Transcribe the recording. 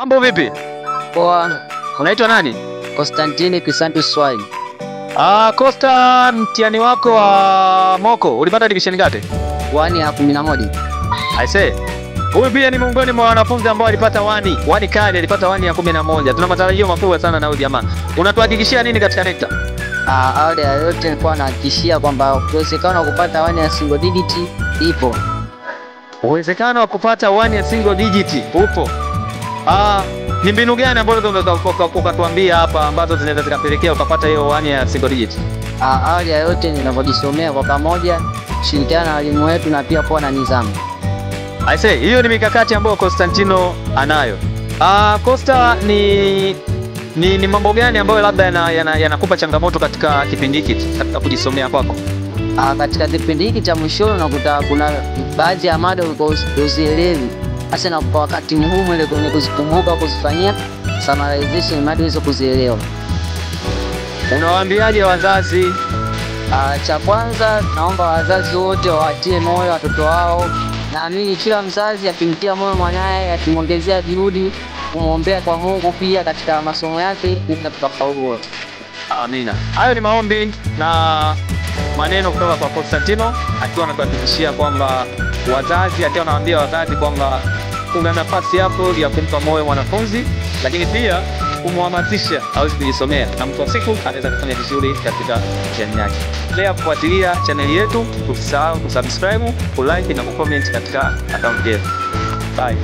Mambo vipi? Poa. Unaitwa nani? Constantine Crisantus Swai. Costa, mtihani wako wa moko ulipata division ngapi? 1 ya 11. I say. Huyu pia ni miongoni mwa wanafunzi ambao alipata 1 kali, alipata 1 ya 11. Tuna matarajio makubwa sana na huyu jamaa. Unatuhakikishia nini katika NECTA? Awali ya yote nilikuwa nahakikishia kwamba uwezekano wa kupata 1 ya single digit ipo. Uwezekano wa kupata 1 ya single digit upo. Ni mbinu gani ambazo ukatuambia hapa ambazo zinaweza zikapelekea ukapata hiyo 1 ya single digit? Awali ya yote ninavyojisomea kwa pamoja, kushirikiana na walimu wetu na pia kuwa na nidhamu. I say, hiyo ni mikakati ambayo Constantino anayo. Costa, ni mambo gani ambayo labda yanakupa changamoto katika kipindi hiki katika kujisomea kwako? Katika kipindi hiki cha mwishoni unakuta kuna baadhi ya mada ulikuwa uzielewi. Hasa na kwa wakati mgumu ile kwenye kuzikumbuka, kuzifanyia summarization mada hizo kuzielewa. Unawaambiaje wazazi? Cha kwanza naomba wazazi wote wawatie moyo watoto wao. Naamini kila mzazi akimtia moyo mwanae, akimwongezea juhudi, kumwombea kwa Mungu pia katika masomo yake, tutafaulu wote. Amina. Hayo ni maombi na maneno kutoka kwa Constantino, akiwa anatuhakikishia kwamba wazazi, akiwa anawaambia wazazi kwamba kuna nafasi hapo ya kumpa moyo mwanafunzi, lakini pia kumhamasisha aweze kujisomea na mtu wa siku anaweza kufanya vizuri katika mtihani yake. Endelea kufuatilia channel yetu, usisahau kusubscribe, kulike na kucomment katika account yetu. Bye.